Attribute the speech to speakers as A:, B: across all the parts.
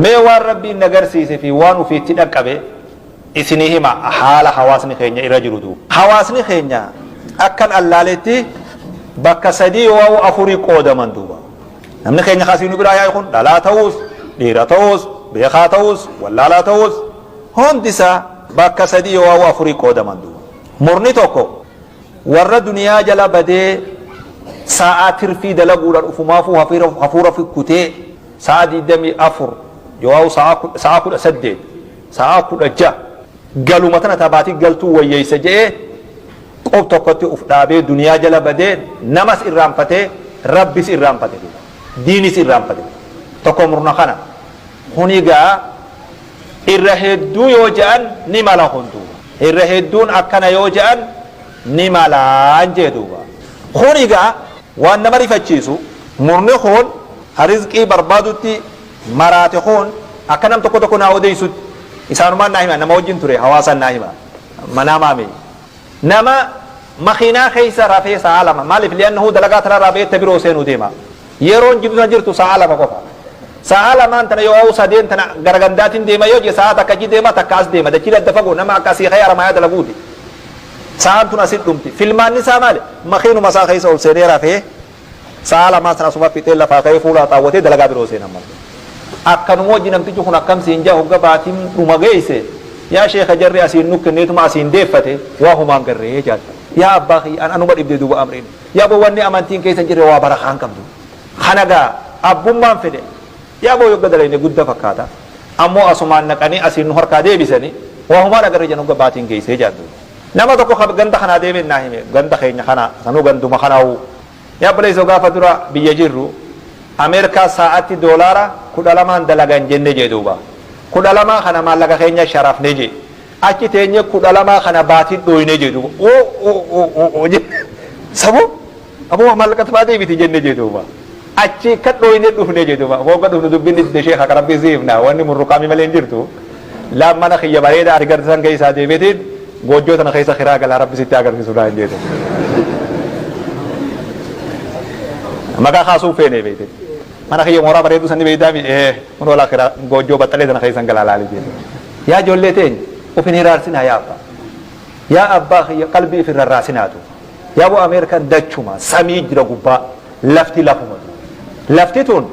A: Mee waan Rabbiin na garsiise fi waan ufiitti dhaqqabe isinii hima, haala hawaasni keenya irra jiru duuba. Hawaasni keenya akkan allaaletti bakka sadii yoo afurii qoodaman duuba. Namni keenya ka asii nu biraa yaa'e kun dhalaa ta'uus, dhiira ta'uus, beekaa ta'uus, wallaalaa ta'uus, hundi isaa bakka sadii yoo afurii qoodaman duuba. Murni tokko warra duniyaa jala badee sa'aa tirfii dalaguudhaan ufumaafuu hafuura kutee sa'a 24 yoo sa'a 18, sa'a 16 galuma tana tabaatii galtuu wayyeessa je'ee qob tokkotti uf dhaabee duniyaa jala badee namas irraanfatee, Rabbis irraanfate, diinis irraanfate. Tokko murna kana. Kunigaa irra hedduu yoo je'an ni mala kun duuba. Irra hedduun akkana yoo je'an ni malaan jee duuba. Kunigaa waan nama rifachiisu, murni kun rizqii barbaadutti maraate kun akka nam tokko tokko naa odeessutti isaanumaan naa hima, nama wajjin ture hawaasaan naa hima manaa maame nama makiinaa keessa rafee sa'a 2. Maaliif? Li'annahu dalagaa tanarraa beekta biroo seenuu deema, yeroon jiru jirtu sa'a 2 qofa. Sa'a lamaan tana yoo sadeen tana gara gandaatiin deema yoo jee, sa'a takka achi deema, takka as deema, dachii adda fagoo nama akka asii ka'ee Haramayaa dalaguuti. Sa'aan tun asit dhumti. Filmaanni isaa maali? Makiinuma isaa keessa ol seenee rafee sa'a lamaan sana asuma fixee lafaa ka'ee fuula xaawwatee dalagaa biroo seenan malee. Akkanuma hojii namtichi kun akkam siin jaa, hogga baatiin dhuma geesse, "Yaa sheeka, jarri asiin nu kenneetuma asiin deeffate, waa humaan garree jaalta. Yaa abbaa kiyya, an anuma dhibde duuba amriin. Yaa boo, wanni amantiin keessa hin jirre waa barakaan qabdu." Kana gaa abbummaan fedhe yaa boo, yogga dalayne gudda fakkaata. Ammoo asumaan naqanii asiin nu harkaa deebisanii waa humaan agarree jan hogga baatiin geessee jaaltu. Nama tokko ganda kanaa deemee naa hime, ganda keenya kana sanuu ganduma kanaa'u. Yaa obboleessoo, gaafa dura biyya jirru Ameerikaa sa'aatti doolaara 12n dalagan jenne jee duuba. 12 kana maallaqa keenya sharafne jee. Achi teenye 12 kana baatii dhooyne jee duuba. Oo oo sabu aboo maallaqa baatee miti jenne jee duuba. Achi akka dhooyne dhufne jee duuba. Hogga dhufnu dubbinni didde, sheekha Rabbi siifna wanni murruqaami malee hin jirtu. Laan mana kiyya bareedaa ati garsiisan keessaa deemeetiin goojjoo tana keessa kiraa galaa, Rabbi sitti agarsiisu naan jedhe. Maqaa kaasuu feene beekte. Mana kiyya mooraa bareedu sani beektaami, kun walaa kiraa goojjoo baxxalee tana keessan galaa laali jedhe. Yaa ijoollee teenya, of hin hiraarsinaa yaa abbaa. Yaa abbaa kiyya, qalbii of hin rarraasinaatu. Yaa boo, Ameerikaan dachuma samii jira gubbaa, lafti lafuma. Lafti tun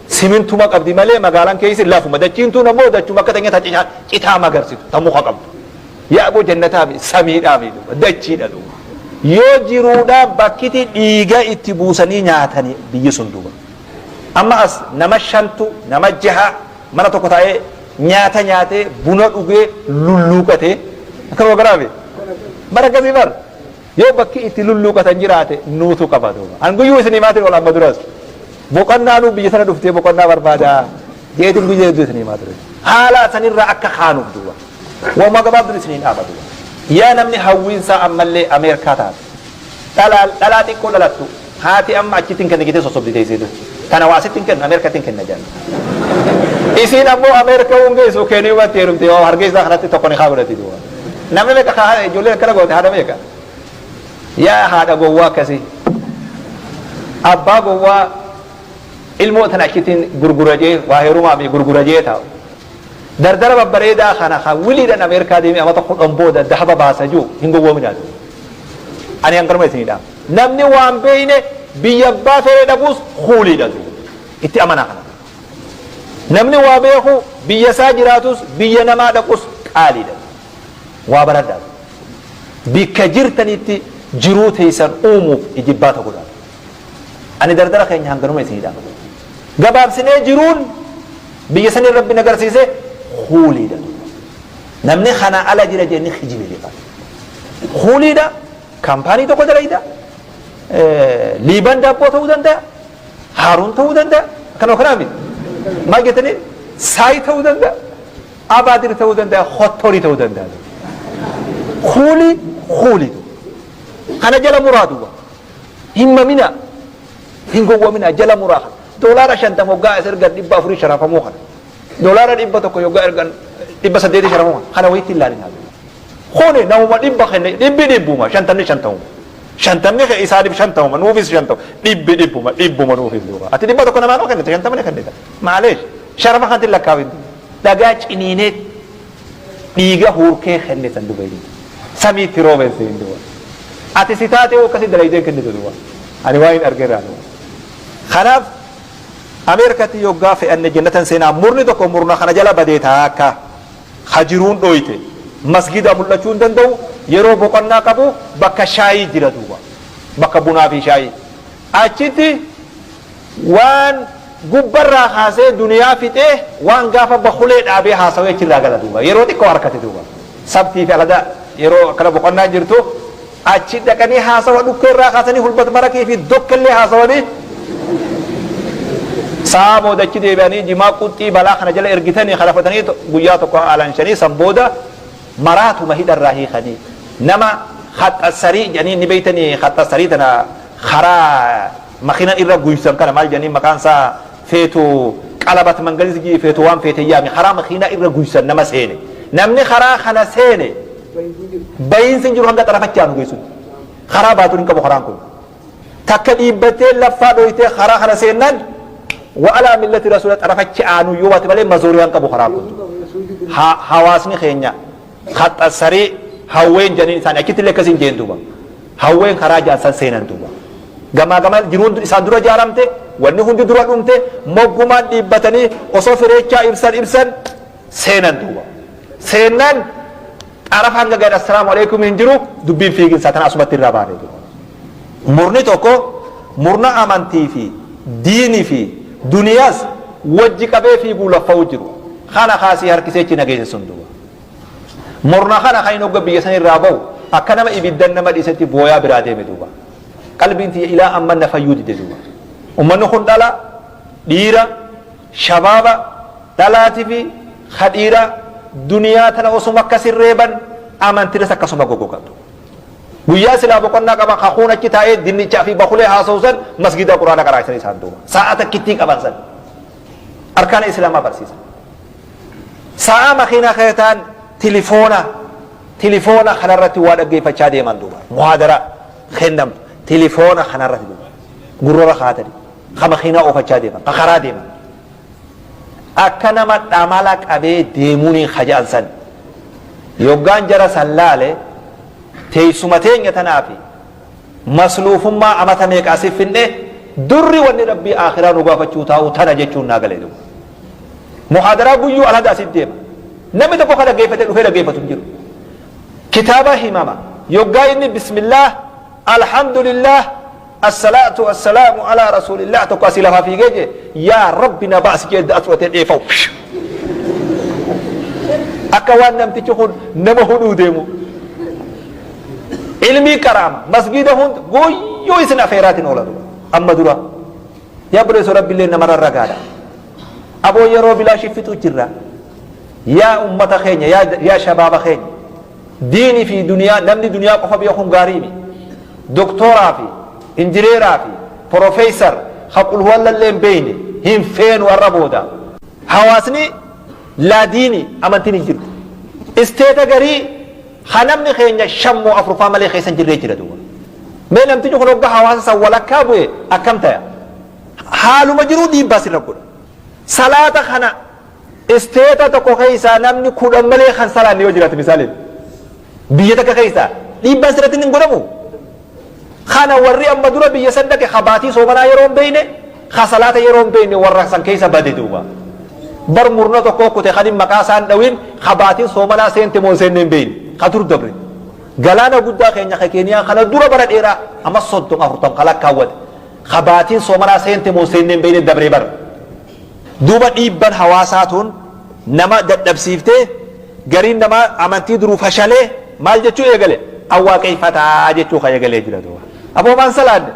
A: simintuma qabdi malee magaalaan keessi lafuma, dachiin tun ammoo dachuma akka teenya citaa magarsitu ta muka qabdu. Yaa boo, jannataa fi samiidhaa fi dachiidha duuba. Yoo jiruudhaa bakkiti dhiiga itti buusanii nyaatanii biyyi sun duuba. Amma as nama shantu, nama jaha mana tokko taa'ee nyaata nyaatee, buna dhugee, lulluuqatee akkanuma garaafi bara akkasii bar yoo bakki itti lulluuqatan jiraate nuutu qaba duuba. An guyyuu isinii maatiin ol amma duras boqonnaa nuu biyya sana dhuftee boqonnaa barbaadaa jeetiin guyyaa hedduu isinii himaa ture. Haala sanirraa akka kaanuuf duuba. Waanuma gabaabduun isiniin dhaaba duuba. Yaa namni hawwiinsaa ammallee Ameerikaa taate, dhalaa dhalaa xiqqoo dhalattu haati amma achitti hin kenna jettee sossobdi teessitu. Tana waa asitti hin kennu, Ameerikatti hin kenna jedhan. Isiin ammoo Ameerikaa hin geessu, Keeniyumatti heerumte, yoo Hargeysaa kanatti tokko ni kaa godhatti duuba. Namni meeqa kaa ijoolleen akkana goote, haadha meeqa? Yaa haadha gowwaa akkasii. Abbaa gowwaa ilmoo tana achittiin gurgura jee, waa heerumaa fi gurgura jee taa'u. Dardara babbareedaa kana kan wiliidhaan Ameerikaa deemee amata 10 booda dahaba baasa jiru hin gowwoominaa duuba. Ani hanganuma isinii dhaama. Namni waan beeyne biyya abbaa fedhe dhaquus kuuliidha duuba. Itti amanaa kana. Namni waa beeku biyya isaa jiraatus biyya namaa dhaqus qaaliidha. Waa baradhaa. Bikka jirtanitti jiruu teessan uumuuf ijibbaata godhaa. Ani dardara keenya hanganuma isinii dhaama. Gabaabsinee jiruun biyya sanii Rabbi na agarsiise kuuliidha. Namni kana ala jira jee ni kijibe jefa. Kuuliidha, kaampaanii tokko dalayda, Liiban daabboo ta'uu danda'a, Haaruun ta'uu danda'a, kanuma kanaa miti. Maal jettanii, Saayi ta'uu danda'a, Abaadir ta'uu danda'a, Hottorii ta'uu danda'a. Kuulii kuuliitu. Kana jala muraa duuba. Hin maminaa, hin gowwaminaa, jala muraa kana. Doolaara 50 hoggaa as ergan 400 sharafamuu kana. Doolaara 100 hoggaa ergan 800 sharafamuu kana. Kana wayitti ilaalinaa. Kuni namuma 100 kenne, dhibbi dhibbuma, shantamni shantamuma. Shantamni isaaniif shantamuma, nuufis shantama, dhibbi dhibbuma, dhibbuma nuufis duuba. Ati 100 namaa noo kennite, 50 ni kennita. Maaleesh. Sharafa kanatti hin lakkaawin. Dhagaa ciniinee dhiiga huurkee kenne san duba inni. Samiitti rooben seen duba. Ati si taatee akkasii dalaydee kennitu duba. Ani waan hin argerraa duba. Kanaaf Ameerikatti yoggaa fe'anne jannatan seenaa, murni tokko murna kana jala badee taakka hajiruun dhoyte masgida mul'achuu hin danda'u. Yeroo boqonnaa qabu bakka shaayii jira duuba, bakka bunaa fi shaayii achitti waan gubbarraa kaasee duniyaa fixee waan gaafa bakulee dhaabee haasawee achirraa gala duuba. Yeroo xiqqoo harkate duuba, sabtii fi alada yeroo akkana boqonnaa jirtu achi dhaqanii haasawa dhukkeerraa kaasanii hulbat marakii fi dokkellee haasawanii, sa'a booda achi deebi'anii jimaa quxxii balaa kana jala ergitanii kana fudhatanii guyyaa tokko alanshanii, san booda maraatuma hidharraa hiikanii nama haxxasarii jedhanii ni beeytanii. Haxxasarii tana karaa makiinan irra guysan kana maal jedhanii maqaan isaa feetu qalabat mangalis feetu waan feete yaami, karaa makiinaa irra guysan nama seene. Namni karaa kana seene bayiinsi hin jiru hanga xarafachaa nu geessutti. Karaa baatuun hin qabu. Karaan kun takka dhiibbattee laffaa dhoytee karaa kana seennan wa alaa millati rasuula xarafachi aanu yoo baate malee mazooriyaan qabu karaan kun. Hawaasni keenya haxxasarii hawween janiin isaanii achitti illee akkasiin jeen duuba. Hawween karaa jaansan seenan duuba. Gamaa gama jiruun isaan dura ijaaramte, wanni hundi dura dhumte, moggumaan dhiibbatanii osoo fireechaa ibsan ibsan seenan duuba. Seennan xarafa hanga gad assalaamu alaikum hin jiru, dubbiin fiiginsaa tana asumatti irraa baane duuba. Murni tokko murna amantii fi diinii fi duniyaas wajji qabee fiiguu laffa'u jiru. Kana kaasii harkisee achi nageesse sun duuba. Murna kana kan inni hogga biyya san irraa bahu akka nama ibiddan nama dhiisetti booyaa biraa deeme duuba. Qalbiin tiyya ilaa amma na fayyuu dide duuba. Ummanni kun dhala, dhiira, shabaaba, dhalaatii fi kadhiira duniyaa tana osuma akkasin reeban amantiinis akkasuma goggogan. Guyyaa silaa boqonnaa qaban kakuun achi taa'ee dinnichaa fi bakulee haasa'u san masgida quraana qaraa'isan isaan duuba. Sa'a takkittii qaban san. Arkaana islaamaa barsiisan. Sa'a makiinaa keetaan tilifoona kanarratti waa dhaggeeffachaa deeman duuba. Muhaadara kennamtu tilifoona kanarratti duuba. Gurrarra kaatanii ka makiinaa oofachaa deeman, ka karaa deeman. Akka nama dhamala qabee deemuuni kaja'an san. Yoggaan jara san laale, teessuma teenya tanaa fi masluufummaa amata meeqa asif finne, durri wanni rabbii akhiraa nu gaafachuu taa'u tana jechuun naa galee duuba. Muhaadaraa guyyuu alhada asit deema. Namni tokko ka dhaggeeffate dhufee dhaggeeffatu hin jiru. Kitaaba himama. Yoggaa inni bismillaah, alhamdulillah, assalaatu wassalaamu alaa rasuulillah tokko asii lafaa fiigee jee, yaa rabbi na baasi jee as fudhatee dheefawu. Akka waan namtichi kun nama hudhuu deemu. Ilmii qaraama masgiida hunda guyyuu isin afeeraatiin oola dura. Amma dura. Yaa buleessoo, rabbiillee namarra ragaadha. Aboo, yeroo bilaashii fixuu jirra. Yaa ummata keenya, yaa shabaaba keenya. Diinii fi duniyaa, namni duniyaa qofa beekuun gaariimi. Doktooraa fi injineeraa fi profeesar haqul huwallallee hin beeyne hin feenu har'a booda. Hawaasni laa diini amantiin hin jirtu. Isteeta garii ha namni keenya shammoo afurfaa malee keessa hin jirree jira duuba. Mee namtichi kun hogga hawaasa san walakkaa bu'e akkam taya? Haaluma jiruu dhiibbaa sirra godha. Salaata kana isteeta tokko keessaa namni 10 malee kan salaanne yoo jiraate, misaaliin biyya takka keessaa, dhiibbaan sirratti hin godhamu. Kana warri amma dura biyya san dhaqe kabaatii soomanaa yeroo hin beeyne, ka salaata yeroo hin beeyne warra san keessa bade duuba. Bar murna tokko kute kan maqaa isaan dhawin, kabaatiin soomanaa seente moo seenne hin beeyne ka dur dabre. Galaana guddaa keenya ka Keeniyaa kana dura bara dheeraa amma 30 40 ka lakkaawwate kabaatiin soomanaa seente moo seenne hin beeyne dabree bara. Duuba dhiibban hawaasaa tun nama dadhabsiiftee, gariin namaa amantii duruu fashalee maal jechuu eegale? An waaqeeffataa jechuu ka eegalee jira duuba. Aboo, maan salaanne?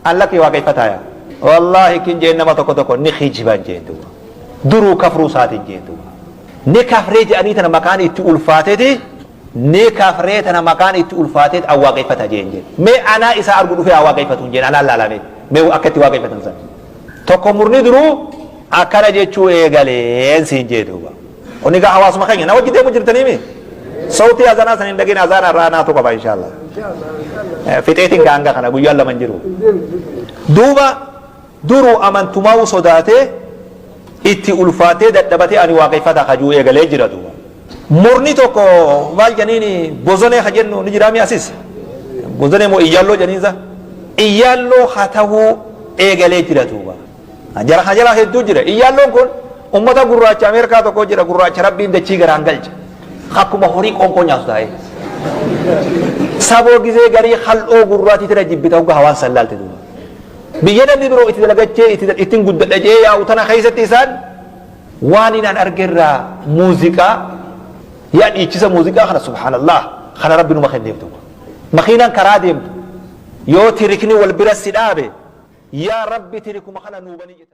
A: An lakkii waaqeeffataa yaa. Wallaahi kin jeen nama tokko tokko ni kijiban jeen duuba. Duruu kafruu isaatiin jeen duuba. Ni kafree jedhanii tana maqaan itti ulfaateeti, ni kafree tana maqaan itti ulfaateet an waaqeeffata jeen jeen. Mee anaa isaa argu dhufee haa waaqeeffatu hin jeen, anaan laalamee mee akka itti waaqeeffatan san. Tokko murni duruu akkana jechuu eegaleen siin jee duuba. Kun egaa hawaasuma keenya na wajji deemu jirtaniimi. Sautii azanaa san hin dhagin, azaana irraa naatu qaba inshallah. Fixeetiin gaanga kana guyyaan lama hin jiru. Duuba duruu amantumaa'uu sodaatee Itti ulfaatee dadhabatee ani waaqeffataa kajuu eegalee jira duuba. Murni tokko maal janiini bozonee ka jennu ni jiraami asis. Bozonee moo iyyaalloo janiinsa? Iyyaalloo haa tahuu eegalee jira duuba. Jara kana jalaa hedduu jira. Iyyaalloon kun ummata gurraacha Ameerikaa tokko jira, gurraacha Rabbiin dachii garaan galche. Akkuma horii qoonqoo nyaatu taa'ee. Saboo gizee garii hal'oo gurraatii tana jibbita hogga hawaan san laalte duuba. Biyya namni biroo itti dalagachee ittiin guddadha jee yaa'u tana keessatti isaan waan inaan argerraa muuziqaa yaa dhiichisa muuziqaa kana, subhaanallah, kana Rabbi numa kenneef duuba. Makiinaan karaa deemtu yoo tirikni wal bira si dhaabe, yaa Rabbi tirikuma kana nuubanii jette.